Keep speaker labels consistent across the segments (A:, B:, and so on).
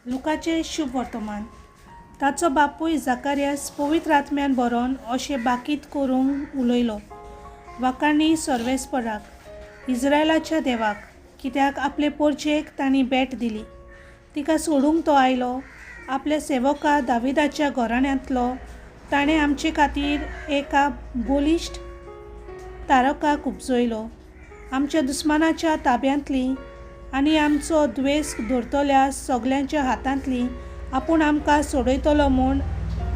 A: लुकाचें शुभ वर्तमान. ताचो बापूय जाकार्यास पवित्र आत्म्यान भरोन अशें भाकीत करूंक उलयलो, वाखाणी सर्वेस्पराक, इस्रायलाच्या देवाक, कित्याक आपले पोरचेक तांणी भेट दिली. तिका सोडूंक तो आयलो. आपल्या सेवका दाविदाच्या घराण्यांतलो ताणें आमचे खातीर एका बलिश्ट तारकाक उपजयलो. आमच्या दुस्मानाच्या ताब्यांतली आनी आमचो द्वेस धरतल्या सगल्यांच्या हातांतली आपूण आमकां सोडयतलो म्हूण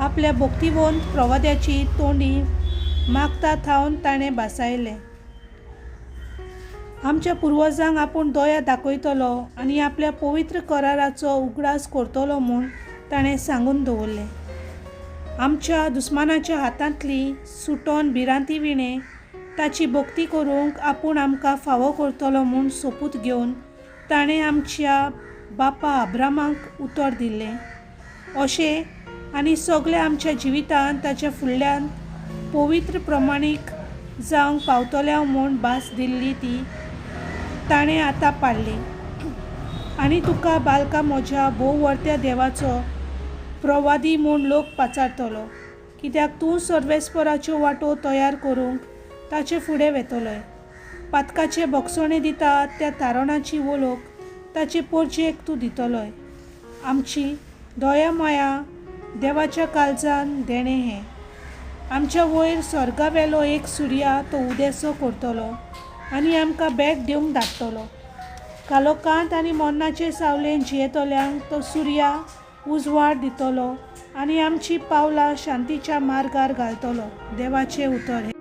A: आपल्या भक्तिवंत प्रवाद्याची तोंडी मागता थावन ताणें भासायलें. आमच्या पुर्वजांक आपूण दया दाखयतलो आनी आपल्या पवित्र कराराचो उगडास करतलो म्हूण ताणें सांगून दवरलें. आमच्या दुस्मानाच्या हातांतली सुटोन भिरांती विणें ताची भक्ती करूंक आपूण आमकां फावो करतलो म्हूण सोपूत घेवन ताणें आमच्या बापा अब्रामाक उतर दिल्लें. अशें आनी सगळें आमच्या जिवितांत ताच्या फुडल्यान पवित्र प्रमाणीक जावंक पावतल्या म्हूण भास दिल्ली ती ताणें आतां पाळ्ळी. आनी तुका बालका म्हज्या भोव वर्त्या देवाचो प्रवादी म्हूण लोक पाचारतलो, कित्याक तूं सर्वेस्पराच्यो वाटो तयार करूंक ताचे फुडें वेतलोय. पातकाचे भोगसणे दिता त्या तारणाची वळख ताचे पोरचेक तूं दितलोय. आमची दया माया देवाच्या काळजान देणें हें. आमच्या वयर स्वर्गावेलो एक सुर्या तो उदेसो करतलो आनी आमकां भेट दिवंक धाडटलो. कालोकांत आनी मरणाचे सावलेन जियेतल्यांक तो सुर्या उजवाड दितलो आनी आमची पावलां शांतीच्या मार्गार घालतलो. देवाचें उतर हें.